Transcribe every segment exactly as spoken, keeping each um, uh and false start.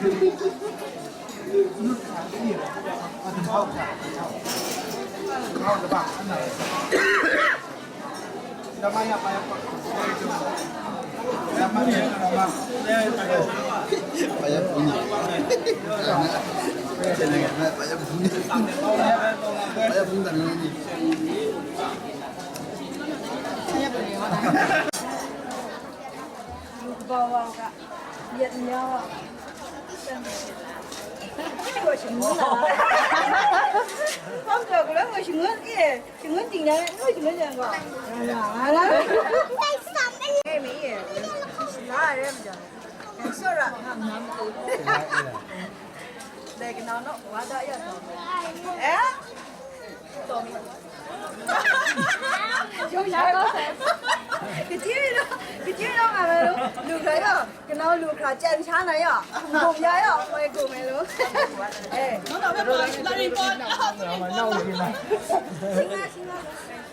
Lu kaba wa ga, yet nya wa. Ko shingun na. Kom ko ko shingun e, shingun ting na, ko shingun yang ko. Na na. Ni mi e. La re ma ja. Sora ngam nam ko. Dai kanau no, wa da ya no. Eh? Kaji rai law, kaji rai law nga ai law, lu hkra yaw, kanau lu hkra chyen sha na yaw, gum ya yaw, moi gum ai law. Eh. Sing na, sing na.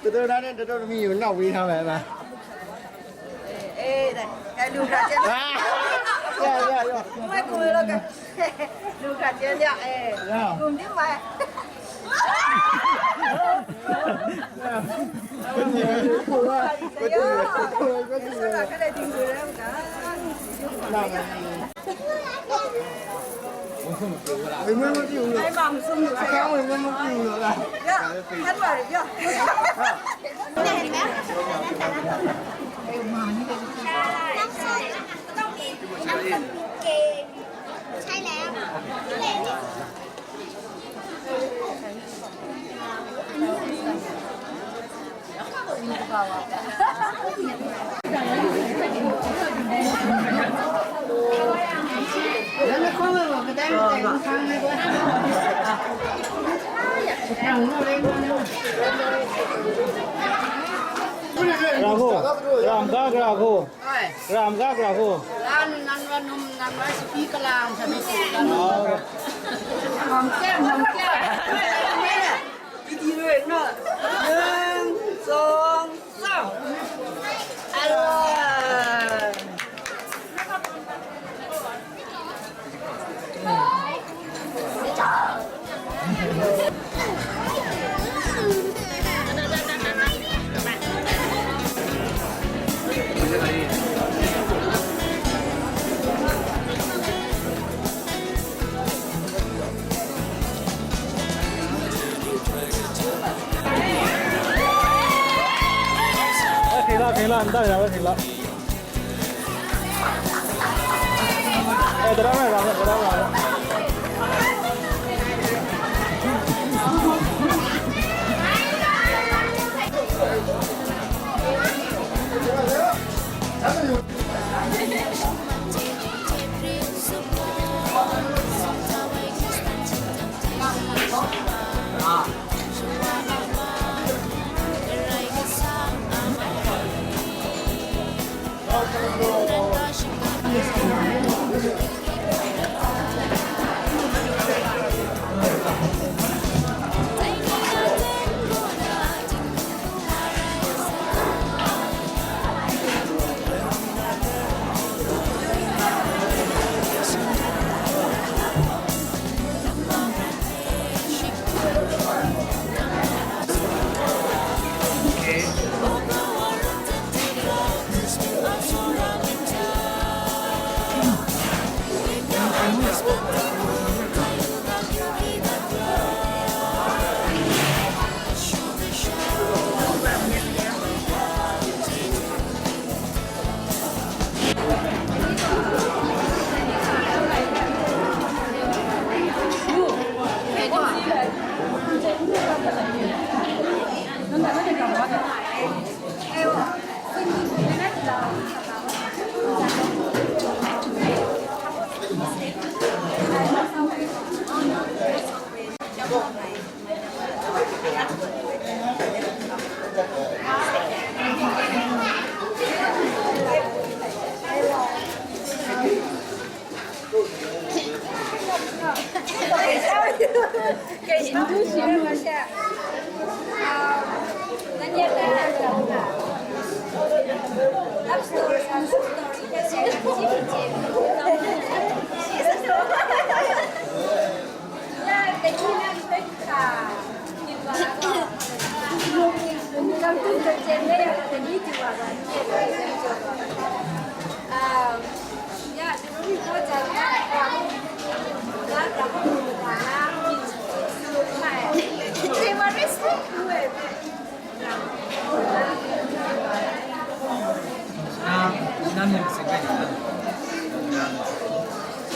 တတော်တာနဲ့တတော်သမီးကိုနောက်ဝေးထားမယ်ဗျာ။ အေး ဒါ အဲ လူကကျဲ အာ ရရရ မွဲကူလို့က လူကကျဲရ အဲ ရ ကူမင်းမ ဝင်ခွင့်မပြုဘူးလို့ အဲ့မှာမဆုံးဘူး အကောင်းဝင်ခွင့်မပြုဘူးလို့လား ရ ဖတ်ပါတယ်ရ Gramo, gram ga gramo. Ai. Gram ga gramo. Lan nan wa num nan wa sipi kalang sa ni. Oh. Ngam kya, ngam kya. Iti roi na. Nang, song, song. Ala. โอเคแล้ว โอเคแล้ว ได้แล้ว โอเคแล้ว เอ้ย เดี๋ยวได้ไหมครับ เดี๋ยวได้ไหมครับ Namyim sing rai nna.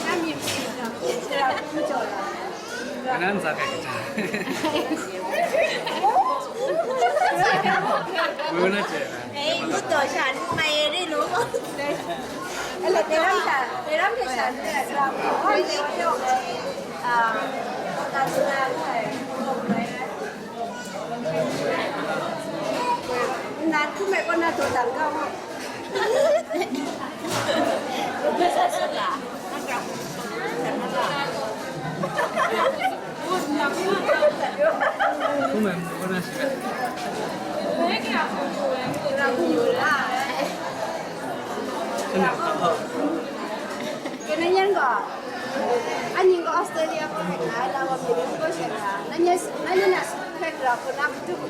Namyim sing rai nna. Kanan za kai kaja. Wuna che. Eh, ngu to sha, ngu mai e ri lo. Ala teram sha, teram ke sha, teram. Oh, ni wa yo. Ah, ka suna ko hai. Nan ku me ko na to dang ka mo. Kena yan ga, anyi ga Australia ko hai na, la wa mi ko sha na, na nya, na nya na su kai ra ko na tu ko.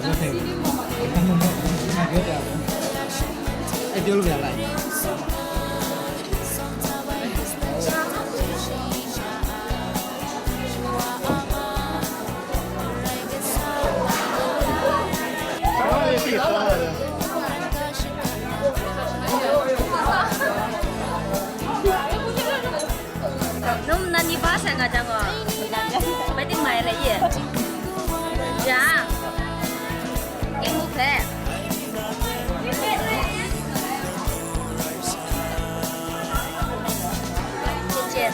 Okay. Num nan ni ba sa nga jang o. Bai ting mai le ye. Ja. Ing mu phe. Jen.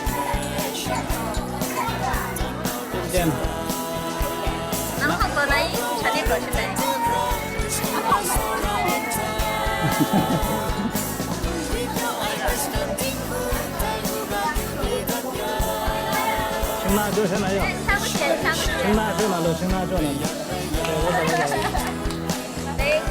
Jen. Nang hok to nai, chane to chane. Shingna jo, shingna jo. Shingna jo na lo, shingna jo na lo. Thank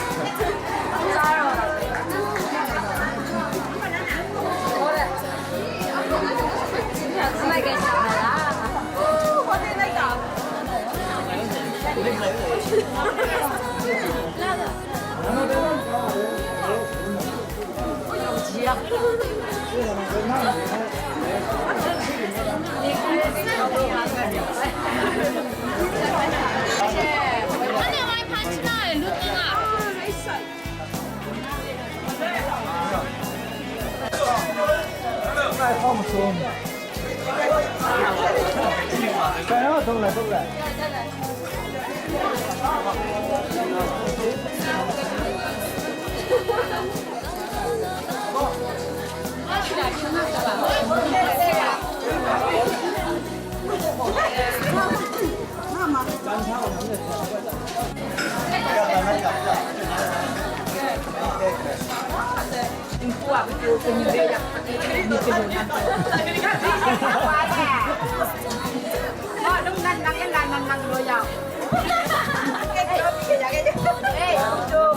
you.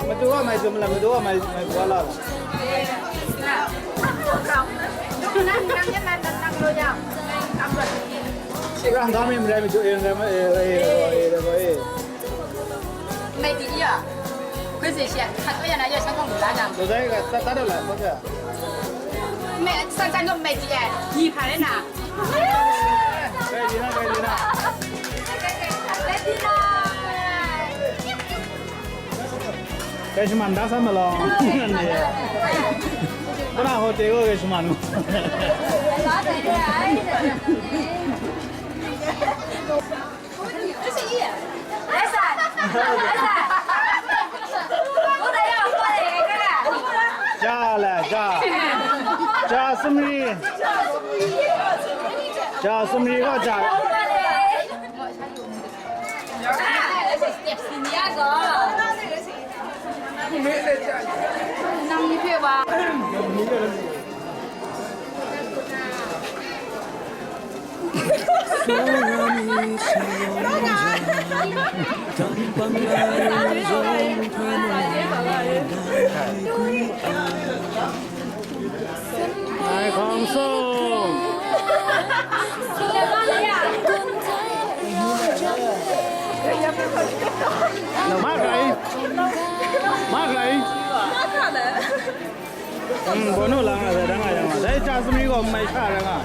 Madu wa mai zum la, madu wa mai, mai bua la. Rang ga mi mrai mi tu e, mrai mi, e, e, e, e, e, e. Mai di ya. Kwe se shi, ka to ya na ya shang kong la na. Lo dai ga ta, ta da la, ta da. Mai san san no mai di ya. Ni pa le na. Kai di na, kai di na. Kai di na. Kai shaman da san ma long. Bana hotel ko kai shaman. Ja le, ja. Ja sumri. Ja sumri ko ja. Nang ni hpe wa. Ai, hkawng sung. Ma hkrai. Ma hkrai. Hmm, bawnu lang a, dang a yang a. Dai ja sumri gaw mai sha dang a.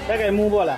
Kai kai mu bo la.